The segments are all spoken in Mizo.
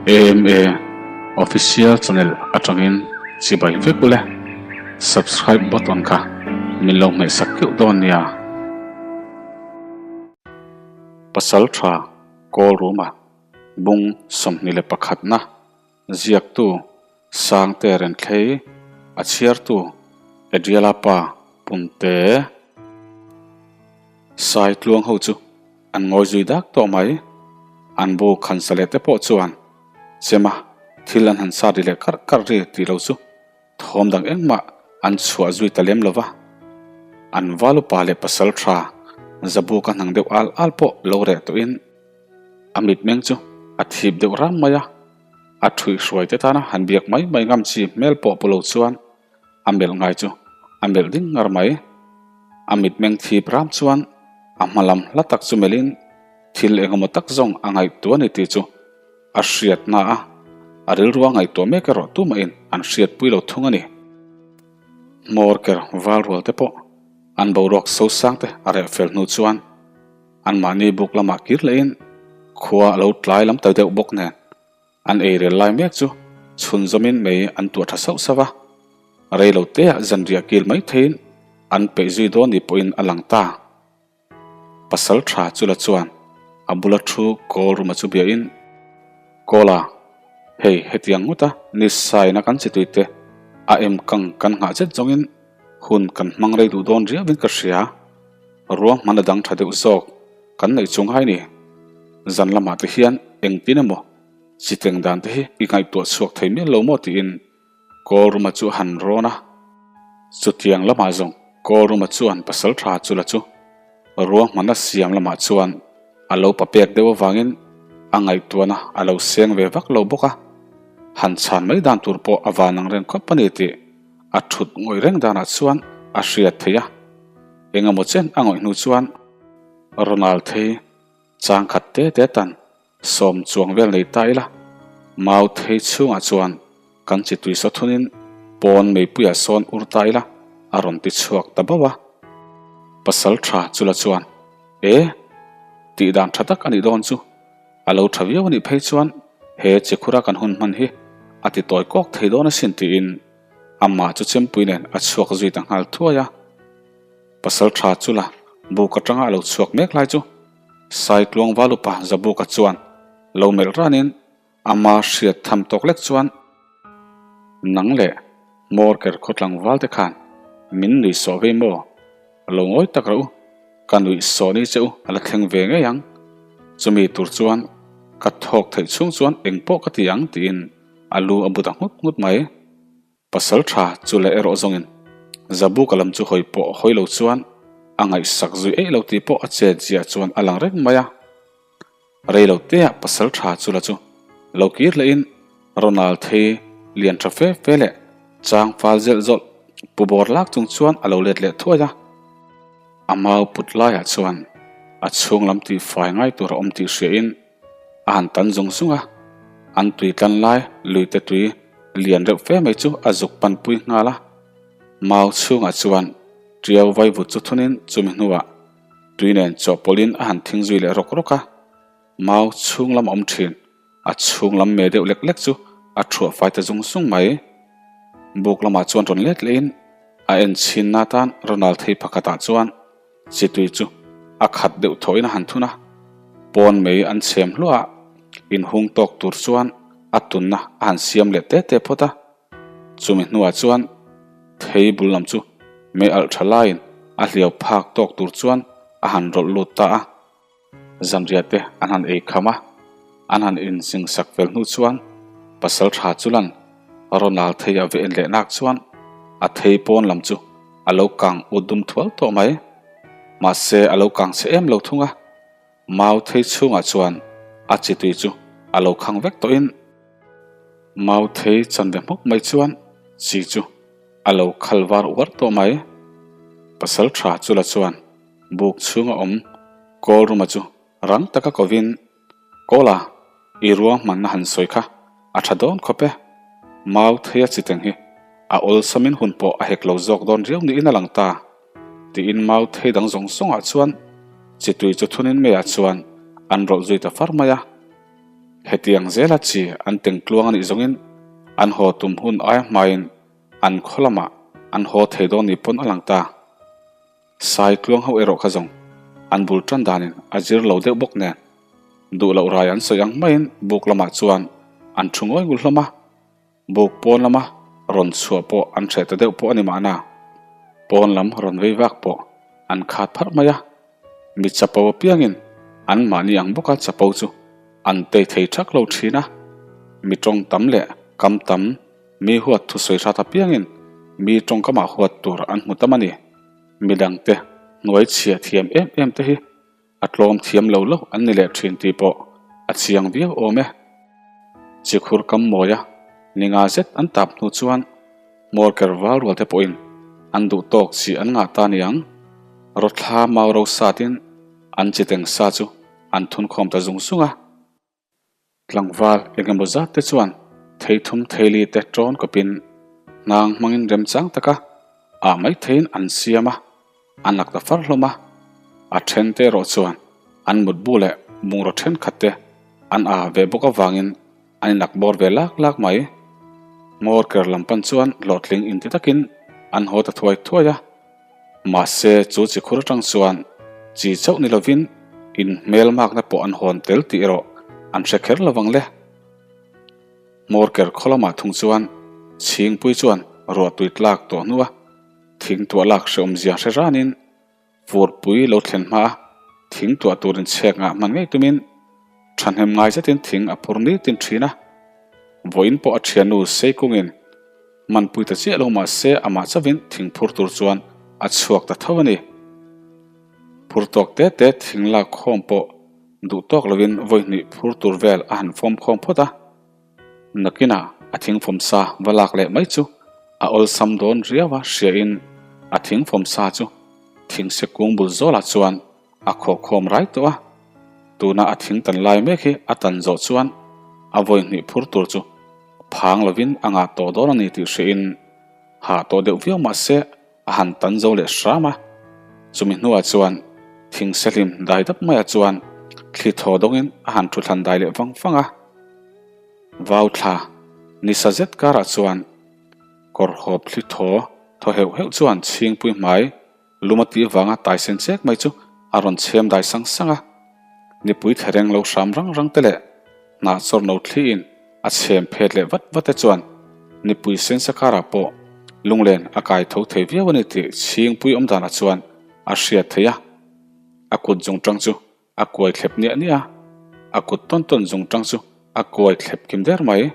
AMA Official Channel atangin chibai vek ule. Subscribe button kha min lo hmehsak keuh dawn nia. Pasal tha Kawl Ruma bung 21 na ziaktu Sangte Renthlei, a chhiartu Adriela pa Punte Sai tluang ho chu an ngawi zui dak tawh mai. An bu khan sa leh te pawh chuan chema thil an han sa ri leh karh karh ri tih lo chu thawm dang engmah an chhuah zui ta lem lo va. An val upa leh pasal tha Zabuka hnang deuh al al pawh lo reh tawhin a mitmeng chu a thip deuh ram mai a. A thuihhruai te tana han biak mai mai ngam chi hmel pawh pu lo chuan a melh ngai chu a melh ding ngar mai. A mitmeng thip ram chuan a hma lam hla tak chu melhin thil engemaw tak zawng a ngaihtuah a ni tih chu a hriatna a, a rilrua ngaihtuah mek erawh tumahin an hriatpui lo thung a ni. Hmawr ker val rual te pawh an boruak sosang te a reh fel hnu chuan anmahni buk lamah kir lehin khua a lo tlai lam ta deuh bawk nen An eirel lai mek chu chhun zawmin mei an tuah tha sauh sauh a, rei lo teah zanriah kil mai theiin an peih zui dawn ni pawhin a lang ta. Pasal tha chu la chuan a bula thu kawl ruma chu biahin, Kawla, hei hetiang ngawta ni saina kan chi tuite a em kang kan nghah zet zawngin hun kan hmang rei duh dawn riauin ka hria, ruahman a dang tha deuh zawk. Kan neih chung hai ni. Zan lamah te hian engtin emaw chi teng dan te hi i ngaihtuah chhuak thei mial lo maw tiin Kawl Ruma chu a han rawn a. Chutiang lamah zawng Kawl Ruma chuan pasal tha chu la chu ruahmana siam lamah chuan a lo pa pek deuh avangin a ngaihtuahna a lo seng ve vak lo bawk a. Han chhan mai dan tur pawh a van ang reng khawp a ni tih a thut ngawih reng danah chuan a hriat theih a. Engemaw chen a ngawih hnu chuan Ronald thei chang khat te te tan sawm chuang vel nei ta ila, mau thei chhungah chuan kan chi tui saw thunin pawn meipuiah sawn ur ta ila a rawn ti chhuak ta bauh a. Pasal tha chula chuan, E, tih dan tha tak a nih dawn chu, a lo tha viau a nih phei chuan he chikhura kan hun hman hi a ti tawi kawk thei dawn asin tiin amah chu chempui nen a chhuak zui ta nghal thuai a. Pasal tha chu la buk atanga a lo chhuak mek lai chu Saitluang Valupa Zabuka chuan lo melh ranin ama hriat tham tawk lek chuan, Nang leh Hmawrker khawtlangval te khan min nui sawh vei maw? Lo ngawi tak rah u, ka nuih sawh ni che u a la thleng ve ngei ang. Chumi tur chuan ka thawk theih chhung chuan engpawh ka ti ang tiin a lu a bu ta nghut nghut mai. Pasal tha chu leh erawh zawngin Zabuka lam chu hawi pawh hawi lo chuan a ngaihsak zui eih lo tih pawh a chet ziah chuan a lang reng mai a. Rei lo teah pasal tha chu la chu lo kir lehin Ronald thei lian tha fe fe leh chang fal zelh zawlh pu bawr lak chung chuan a lo let leh thuai a. A mau put laiah chuan a chhung lam tih fai ngai tur a awm tih hriain A han tan zung zung a, an tui tlan lai luite tui lian reuh fe mai chu a zuk pan pui nghal a. Mau chhungah chuan ṭiau vaivut chu thunin chumi hnuah tui nen chawhpawlhin a han thing zui leh rawk rawk a. Mau chhung lam a awm ṭhin, a chhung lam me deuh lek lek chu a ṭhuah fai ta zung zung mai. Buk lamah chuan rawn let lehin a en chhinna atan Ronald thei pakhatah chuan Chi tui chu a khat deuh thawhin a han thun a, pawn mei an chhem hluah a, inhung tawk tur chuan a tunna a han siam leh te te phawt a. Chumi hnuah chuan thei bul lam chu mei alh tha laiin a hliau phak tawk tur chuan a han rawlh lut ta a. Zanriah te an han ei kham a, an han insing sak fel hnu chuan pasal tha chu lan Ronald thei a ve en leh nak chuan a thei pawn lam chu a lo kang ut dum thual tawh mai. Mahse a lo kang chhe em lo thung a, mau thei chhungah chuan a chi tui chu a lo khang vek tawhin mau thei chanve hmawk mai chuan chi chu a lo khal var uar tawh mai. Pasal tha chu la chuan Buk chhunga awm Kawl Ruma chu rang taka kovin, Kawla, i ruahmanna han sawi kha a tha dawn khawp e. Mau theia chiteng hi a awlsamin hun pawh a hek lo zawk dawn riau niin a lang ta, tiin mau thei dang zawng zawngah chuan chitui chu thunin meiah chuan an rawlh zui ta far mai a. Hetiang zela chi an teng tluang a nih zawngin an haw tum hun aia hmain an khaw lamah an haw thei dawn ni pawn a lang ta. Sai tluang ho erawh kha zawng an bul tan danin a zir lo deuh bawk nen duh loh rai an sawi ang maiin buk lamah chuan an thu ngawi ngul hlawm a. Buk pawn lama rawn chhuah pawh an hreh ta deuh pawh a ni mahna, pawn lam rawn vei vak pawh an khat pharh mai a. Mi chapo apiangin an mahni ang bawka chapo chu an tei thei thak lo thin a. Mi tawng tam leh kam tam, mi huat thusawi hrat apiangin mi tawngkamah huat tur an hmu tam a ni. Midangte hnuai chhia thiam em em te hi A tlawm thiam lo lo an ni leh thin tih pawh a chiang viau awm e. Chikhur kam mawia ni nga zet an tap hnu chuan Hmawrker val rual te pawhin an duh tawk chi an ngah ta niang. Rawthla mau ro satin an chi teng sa chu an thun khawm ta zung zung a. Tlangval eng emaw zat te chuan theithum theili te ṭawn kawpin hnang hmangin remchang taka ah mai theiin an siam a, an lak ta far hlawm a. A ṭhen te erawh chuan an mutbu leh bungraw ṭhenkhat te an ah ve bawk avangin an inlak bawr ve lak lak mai. Hmawr ker lam pan chuan hlawhtling inti takin an haw ta thuai thuai a. Mahse, chu chi khur atang chuan chi chauh ni lovin in hmelmakna pawh an hawn tel tih erawh an hre kher lo vang le. Hmawr ker khaw lamah thung chuan Chhingpui chuan ruahtui tlak tawh hnua thing tuah lak hreawmzia hre ranin Furpui lo thlen hma a, thing tuah turin chhek ngah hman ngei tumin thahnem ngai zetin thing a phur nitin thin a. Vawiin pawh a thiannu Seikungin hmanpui ta chiah lo mah se amah chauhin thing phur tur chuan a chhuak ta tho a ni. Phur tawk te te thing lak khawm pawh duh tawk lovin vawi hnih phur tur vel a han fawm khawm phawt a. Nakinah a thingfawm sa va lak leh mai chu a awlsam dawn riau a hriain a thingfawm sa chu thingse kung bul zawlah chuan a khawhkhawm rai tawh a. Tuna a thing tan lai mek hi a tan zawh chuan a vawi hnih phur tur chu phang lovin a ngah tawh dawn a ni tih hriain hah tawh deuh viau mah se a han tan zo leh hram a. Chumi hnuah chuan thingse hlim dai dap maiah chuan thli thaw dawngin a han thu thlan dai leh vang vang a. Vau thla ni sa zet karah chuan kawr hawp thli thaw thaw heuh heuh chuan chhingpui hmai lum a tih vanga taisen chek mai chu a rawn chhem dai sang sang a. Nipui thereng lo hram rang rang te leh hnah chawr no thliin a chhem phet leh vat vat te chuan nipui sensa karah pawh lunglen a kai tho thei viau a ni tih chhingpui awm danah chuan a hriat theih a. A kut zungtang chu A kuai thlep niah niah a, a kut tawn tawn zung tang chu a kuai thlep kim der mai.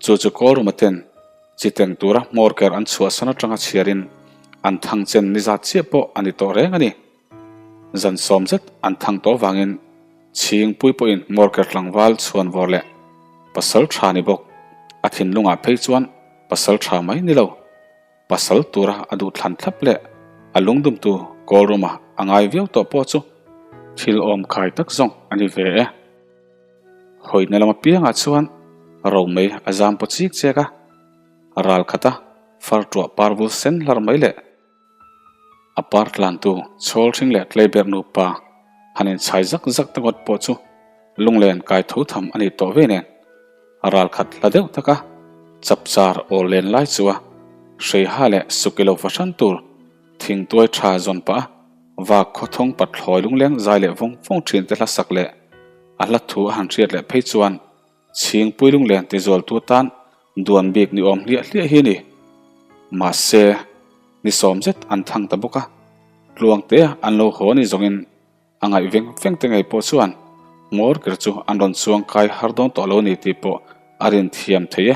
Chu chu Kawlruma ten chi teng tura hmawr ker an chhuahsan atanga chhiarin an thang chen ni zat chiah pawh a ni tawh reng a ni. Zan sawm zet an thang tawh vangin Chhingpui pawhin hmawr ker tlangval chhuan vawr leh pasal tha ni bawk a thinlungah phei chuan pasal tha mai ni lo. Pasal tura a duh thlan thlap leh a lungdumtu Kawlruma a ngai viau tawh pawh chu thil awm khai tak zawng a ni ve e. Hawina lam apiangah chuan romei a zam paw chik chek a, ral khata far tuah par vul sen hlar mai leh a par tlantu chhawl hring leh tleiberh nupa han inchhai zak zak ta ngawt pawh chu Lunglen kai tho tham a nih tawh ve nen, ral khat hla deuh taka chapchar awl len lai chu a hreiha leh suki lo fahran tur thingtuai tha zawn pah a vak khawthawng pathlawi lungleng zai leh vawng vawng thin te hla sak leh a hla thu a han hriat leh phei chuan Chhingpui lunglen tizualtu tan duan bik ni awm hliah hliah hi a ni. Mahse, ni sawm zet an thang ta bawk a, tluangte an lo haw ni zawngin A ngaih veng veng te ngei pawh chuan hmawr ker chu an rawn chuang kai har dawn tawh lo a ni tih pawh a rin thiam thei e.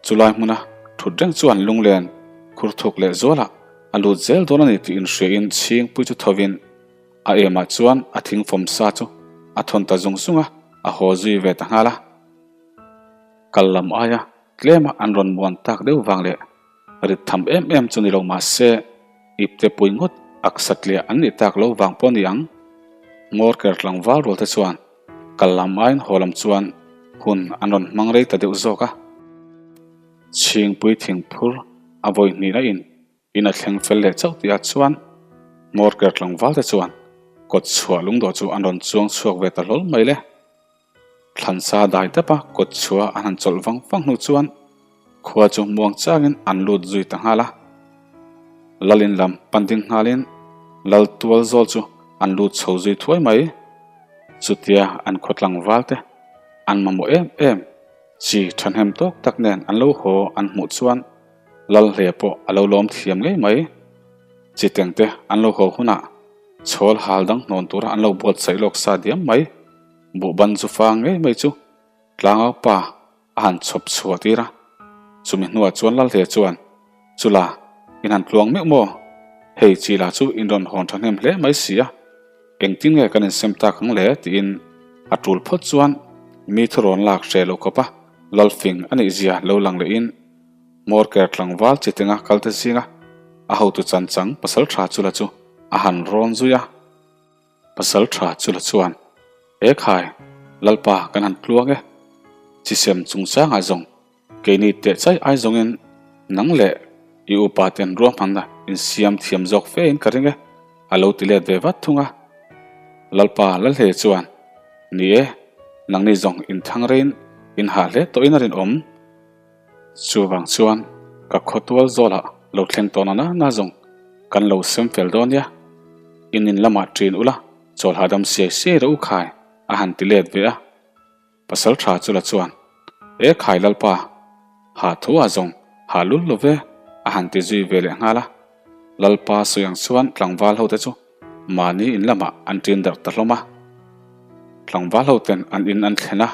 Chulai hmuna thut reng chuan lunglen khur thuk leh zualah a lut zel dawn a ni tih inhriain chhingpui chu thovin a emah chuan a thingfawm sa chu a thawn ta zung zung a, a haw zui ve ta nghal a. Kal lam aia tlema an rawn muan tak deuh vang leh Rit tham em em chu ni lo mah se, ipte pui ngawt ak satliah an nih tak lo vang pawh a ni ang. Ngawr ker tlangval rual te chuan kal lam aiin haw lam chuan hun an rawn hmang rei ta deuh zawk a. Chhingpui thingphur a vawi hnihna in in a thleng fel leh chauh tih ah chuan ngawr ker tlangval te chuan kawt chhuah lungdawh chu an rawn chuang chhuak ve ta hlawl mai le. Thlansa dai dapa kawt chhuah an han chawlh vang vang hnu chuan khua chu muang changin an lut zui ta nghal a. Lalin lam pan ding nghalin lal tual zawl chu an lut chho zui thuai mai. Chutia an khaw tlangval te an mamawh em em chi thahnem tawk tak nen an lo haw an hmuh chuan lal hle pawh a lo lawm thiam ngei mai. Chi tengte an lo haw hunah chhawl hal dang hnawn tura an lo buatsaih lawk sa diam mai. Buhban chu fa ngei mai chu tlangau pa a han chhawp chhuah tir a, chumi hnuah chuan Lalhle chuan, Chula, in han tluang meuh maw? Hei chi lah chu in rawn hawn thahnem hle mai si a, engtin nge kan insem tak ang le? tiin a tul phawt chuan mi thurawn lak hreh loh khawp a, Lalfing a nih zia lo lang lehin Hmawrker tlangval chi tenga kalte zinga a hotu chanchang pasal tha chula chu a han rawn zui a. Pasal tha chu la chuan, E khai, Lalpa kan han tluang e. Chisem chungchangah zawng keini teh chai ai zawngin nang leh i upa ten ruahmanna insiam thiam zawk fe in ka ring e, a lo ti let ve vat thung a. Lalpa Lalhle chuan, Ni e, nangni zawng inthang reiin in hah hle tawhin a rinawm. Chuvang chuan ka khawtual zawlah lo thleng tawh na na zawng kan lo sem fel dawn nia. In in lamah ṭin ula chawl hahdam siai siai rawh u khai a han ti let ve a. Pasal ṭha chu la chuan, E khai Lalpa, hah thu ah zawng hah lul lo ve a han ti zui ve leh nghal a. Lalpa sawi ang chuan tlangval ho te chu mahni in lamah an ṭin darh ta hlawm a. Tlangval ho ten an in an thlen a,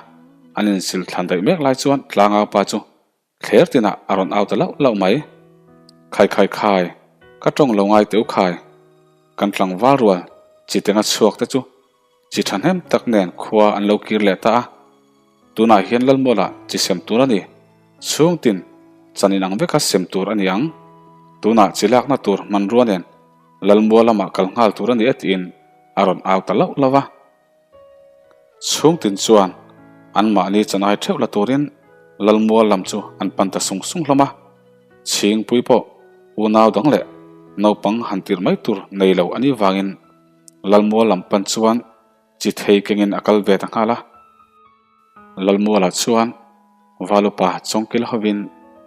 an insil thlan daih mek lai chuan tlangau pa chu thler tinah a rawn au ta lauh lauh mai. Khai khai khai, ka tawng lo ngai teh u khai. Kan tlangval rual chi tenga chhuak te chu chi thahnem tak nen khua an lo kir leh ta a. Tunah hian Lalmualah chi sem tur a ni. Chhung tin chan inang veka sem tur a ni ang. Tunah chi lakna tur hmanrua nen Lalmual lamah kal nghal tur a ni e tiin a rawn au ta lauh lauh a. Chhung tin chuan anmahni chanai theuh la turin Lalmual lam chu an pan ta sung sung hlawm a. Chhingpui pawh unau dang leh naupang han tirh mai tur nei lo a nih vangin Lalmual lam pan chuan chi thei kengin a kal ve ta nghal a. Lalmuala chuan Valupa chawngkil hovin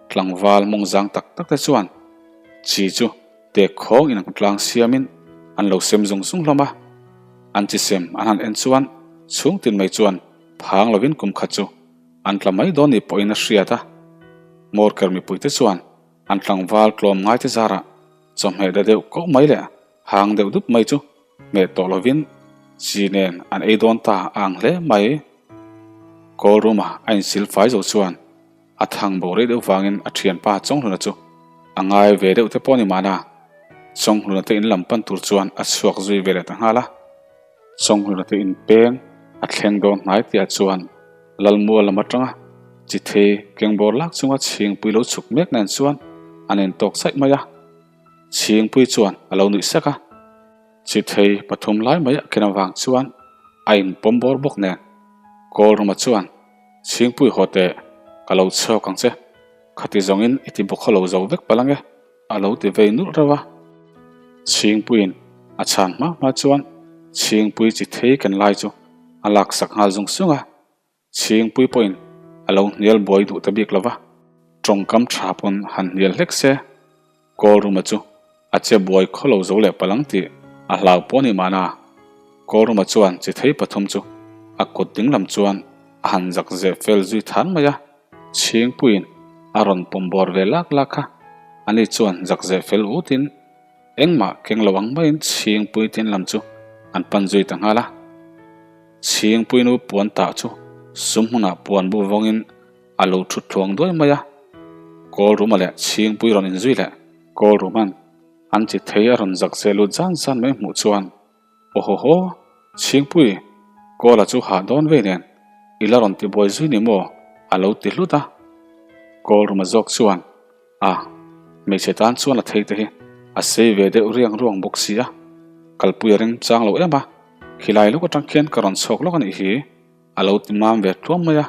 tlangval mawngzang tak tak te chuan chi chu tek khawng in tlang siamin an lo sem zung zung hlawm a. An chi sem an han en chuan chhung tin mai chuan phang lovin kum khat chu an tla mai dawn ni pawhin a hriat a. Morker mipuite chuan an tlangval tlawm ngai te zarah chawhmeh da deuh koh mai leh Hang deuh dup mai chu hmeh tawh lovin chi nen an ei dawn ta a ang hle mai. Call room-a a insil fai zo chuan a thang bo rei deuh vangin a thianpa Chawnghluna chu a ngai ve deuh te pawh a ni mahna. Chawnghluna te in lam pan tur chuan a chhuak zui ve leh ta nghal a. Chawnghluna te in peng a thleng dawn hnai tihah chuan Lalmual lam atanga chi thei kengbawr lak chunga chhingpui lo chhuk mek nen chuan an intawk chaih mai a. Chhingpui chuan a lo nuih sek a, Chithei pathum lai mai a ken avang chuan a inpawm bawr bawk nen. Kawlruma chuan, Chhingpui haw teh, ka lo chhuak ang che, khati zawngin i ti bawk khaw lo zo vek palh ange, a lo ti vei nulh reuh a. Chhingpuiin a chhan hma hma chuan Chhingpui chithei ken lai chu a laksak nghal zung zung a. Chhingpui pawhin a lo hnial buai duh ta bik lo va, tawngkam tha pawn han hnial hlek se, Kawlruma chu a che buai khaw lo zo leh palh ang tih a hlau pawh a ni mahna. Kawlruma chuan chi thei pathum chu a kut ding lam chuan a han zak zeh fel zui than mai a, Chhingpuiin a rawn pawm bawr ve lak lak kha ani chuan zak zeh fel utin Engmah keng lo ang maiin Chhingpui tin lam chu an pan zui ta nghal a. Chhingpui nu puan tah chu sum hmunah puan bu vawngin a lo thut thluang duai mai a. Kawlruma leh Chhingpui rawn inzui leh. Kawlruma'n an chi thei a rawn zak zel lut zan zan mai hmuh chuan, Awhawhaw, Chhingpui, Kawla chu hah dawn vei nen i la rawn tibuai zui ni maw? a lo ti hlut a. Kawlruma zawk chuan, A, hmeichhe tan chuan a thei te hi a sei ve deuh riang ruang bawk si a, kalpui a ring chang lo em a, khilai lawk atang khian ka rawn chhuak lawk a nih hi, a lo ti mam ve tluang mai a.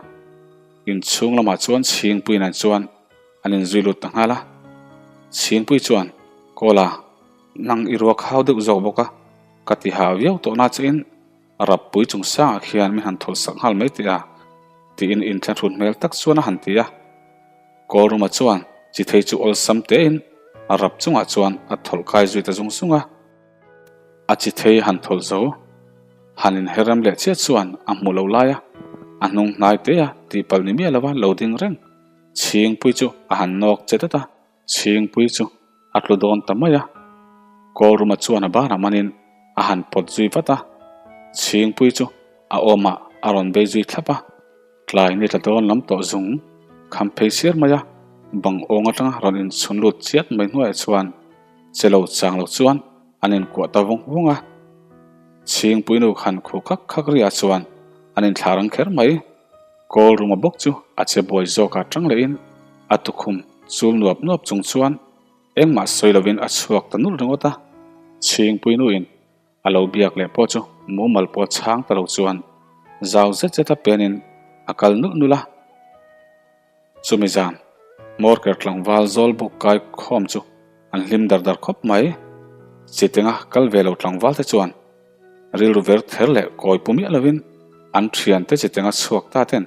Inchhung lamah chuan Chhingpui nen chuan an inzui lut ta nghal a. Chhingpui chuan, Kawla, nang i ruak hau deuh zawk bawk a, ka ti hah viau tawh na che in, Rappui chung sangah khian min han thawlh sak nghal mai teh a. Tiin inthlahrun hmel tak chuan a han ti a. Kawlruma chuan chithei chu awlsam tein a rap chungah chuan a thawlh kai zui ta zung zung a. A chithei han thawlh zo, han inherrem leh chiah chuan a hmuh loh lai a, a hnung hnai te a tihpalh ni miah lova lo ding reng Chhingpui chu a han nawk che dat a. Chhingpui chu a tlu dawn ta mai a, Kawlruma chuan a banah manin a han pawt zui vat a, Chhingpui chu a awmah a rawn bei zui thlap a, tlai ni tla dawn lam tawh zung kham phei siar mai a, bang awng atanga rawn inchhun lut chiat mai hnuaiah chuan che lo chang lo chuan an inkuah ta vung vung a. Chhingpui nu khan khu khak khak riah chuan an inthlah rang kher mai. Kawl ruma bawk chu a che buai zawkah tang lehin a tukhum chul nuap nuap chung chuan engmah sawi lovin a chhuak ta nulh ringawt a. Chhingpui nuin a lo biak leh pawh chu mumal pawh chhang ta lo chuan zau zet zeta penin a kal nulh nulh a. Chumi zan Morker tlangval zawl buk kai khawm chu an hlim dar dar khawp mai. Chitenga kal ve lo tlangval te chuan Rilru ver ther leh kawi pu miah lovin an thiante chi tenga chhuak ta ten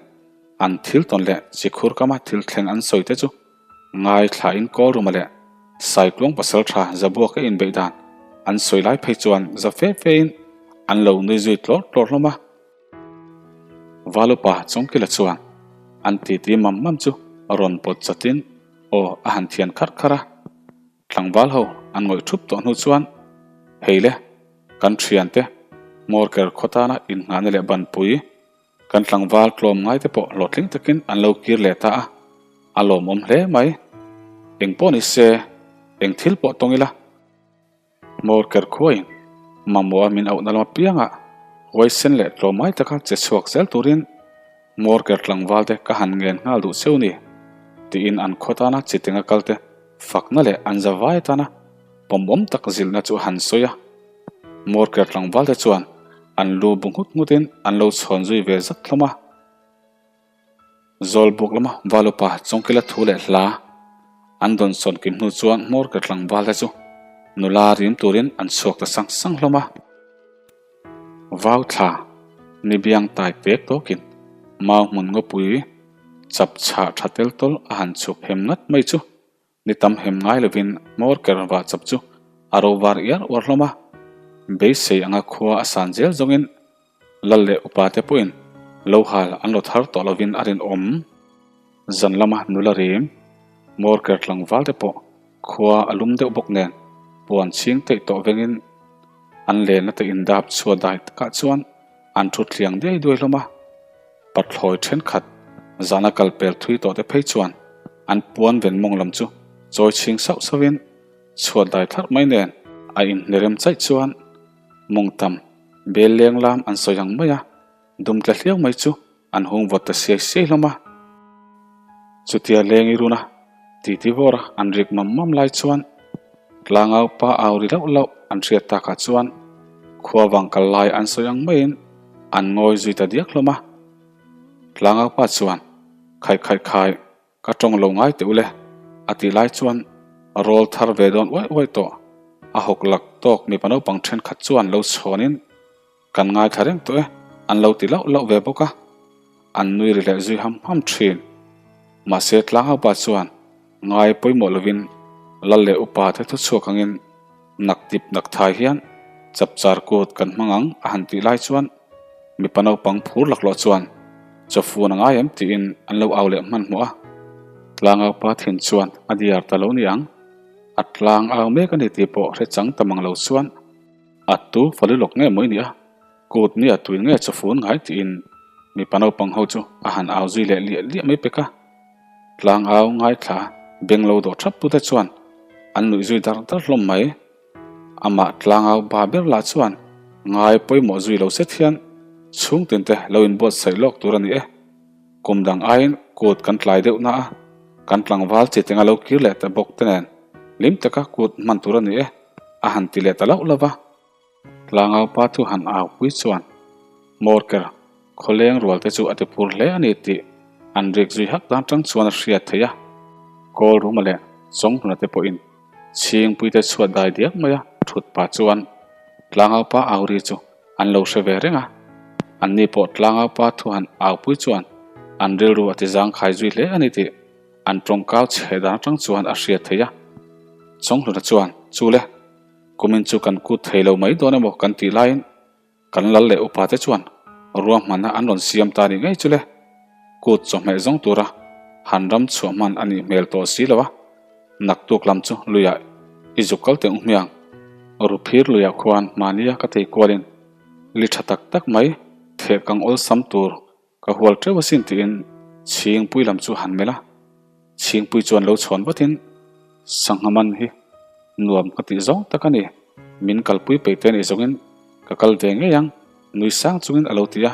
an thil tawn leh chi khur kama thil thleng an sawi te chu ngaithla in Kawlruma leh Saikluang pasal tha Zabuaka inbeih dan an sawi lai phei chuan za fe fe in an lo nui zui tlawr tlawr hlawm a. Valupa Chawngkila chuan an titi mam mam chu rawn pawt chatin aw a han thian kharh kharh a. Tlangval ho an ngawih thup tawh hnu chuan, Hei le, kan thiante Morker khaw tana innghahna leh banpui, kan tlangval tlawm ngaite pawh hlawhtling takin an lo kir leh ta a, a lawmawm hle mai. Eng pawh ni se, eng thil pawh tawng ila. Morker khuain mamawha min auhna lam apiangah huaisen leh tlawmngai taka che chhuak zel turin Morker tlangvalte ka han ngen nghal duh cheu ni, tiin an khaw tana chitinga kalte fakna leh an zavai atana pawmawm tak zilhna chu a han sawi a. Morker tlangvalte chuan an lu bu nghut nghutin an lo chhawn zui ve zat hlawm a. Zawlbuk lama Valupa Chawngkila thu leh hla an dawnsawn kim hnu chuan Morker tlangvalte chu nula rim turin an chhuak ta sang sang hlawm a. Vau thla ni biang tai pek tawkin mau hmun ngawpui chap chhah tha tel tawl a han chhuk hem ngat mai chu ni tam hem ngai lovin hmawr ker vah chap chu a ro var iar uar hlawm a. Beisei anga khua a san zel zawngin lal leh upa te pawhin lo hal an lo thar tawh lovin a rinawm. Zan lama nula rim hmawr ker tlangval te pawh Khua a lum deuh bawk nen puan chhing teih tawh vengin an lenna te indap chhuah dai takah chuan an thu thliang diai duai hlawm a. Pathlawi thenkhat zana kal pel thui tawh te phei chuan an puan ven mawng lam chu chawi chhing sauh sauhin chhuat dai thlarh mai nen a inhnerem chaih chuan mawngtam bel leng lam an sawi ang mai a, dum tla hliau mai chu An hung vawt ta siai siai hlawm a. Chutia leng i run a, titi vawr a an rik mam mam lai chuan tlangau pa au ri lauh lauh an hriat takah chuan khua vang kal lai an sawi ang maiin an ngawi zui ta diak hlawm a. Tlangau pa chuan khaih khaih khai ka tawng lo ngai teh ule a tih lai chuan rawl thar ve dawn uaih uaih tawh a hawk lak tawk mipa naupang thenkhat chuan lo chhawnin Kan ngaithla reng tawh e, an lo ti lauh lauh ve bawk a, an nui ri leh zui ham ham thin. Mahse tlangaupa chuan ngai pawimawh lovin lal leh upa te thu chhuak angin nak tip nak thai hian chapchar kut kan hmang ang a han tih lai chuan mipa naupang phur laklawh chuan chawfun a ngai em tiin an lo au leh hmanhmawh a. Tlangaupa thin chuan a diar ta lo ni ang, a tlang au mek a ni tih pawh hre chang ta mang lo chuan A tu fali lawk nge maw i nih a? Kut ni a tuin nge chawfun ngai tiin mipa naupang ho chu a han au zui leh liah liah mai pek a. Tlang au ngaithla beng lo dawh thap tute chuan an nuih zui dar dar hlawm mai. Amah tlang au ba ber lah chuan ngai pawimawh zui lo set hian chhungtin te lo inbuatsaih lawk tur a ni e. Kum dang aiin kut kan tlai deuh na a, kan tlangval chi tenga lo kir leh ta bawk te nen hlim taka kut hman tur a ni e. A han ti leh ta lauh lauh va. Tlangaupa thu han au pui chuan Morker khawleng rual te chu a ti phur hle a ni tih an rik zui hak dan tang chuan a hriat theih a. Kawl Ruma leh Chawnghluna te pawhin Chhingpui te chhuat dai diak mai a thut pah chuan Tlangaupa au ri chu an lo hre ve reng a. Anni pawh Tlangaupa thu han au pui chuan. An rilru a ti zangkhai zui hle a ni tih an tawngkau chhe dan atang chuan a hriat theih a. Chawnghluna chuan, Chu le, kumin chu kan kut thei lo mai dawn emaw kan tih laiin kan lal leh upa te chuan ruahmanna an rawn siam ta nih ngei chu le. Kut chawhmeh zawng tura han ram chhuah hman a nih hmel tawh si lo a, naktuk lam chu luiah i zuk kal teh hmiang. Ruphir luiah khuan mahnia ka tei kualin li tha tak tak mai theh kang awlsam tur Ka hual teuh asin tiin Chhingpui lam chu han melh a, Chhingpui chuan lo chhawn vatin, Sangha man hi nuam ka tih zawng tak a ni, min kalpui peih te anih zawngin ka kal ve ngei ang, nui sang chungin a lo ti a.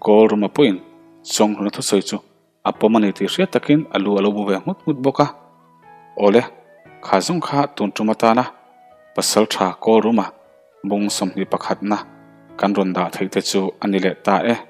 Kawl ruma pawhin Chawnghluna thusawi chu a pawm a ni tih hriat takin a lu a lo bu ve nghut nghut bawk a. Awle, kha zawng kha tun tum atana pasal tha Kawl ruma bung 21 na kan rawn dah theih te chu a ni leh ta e.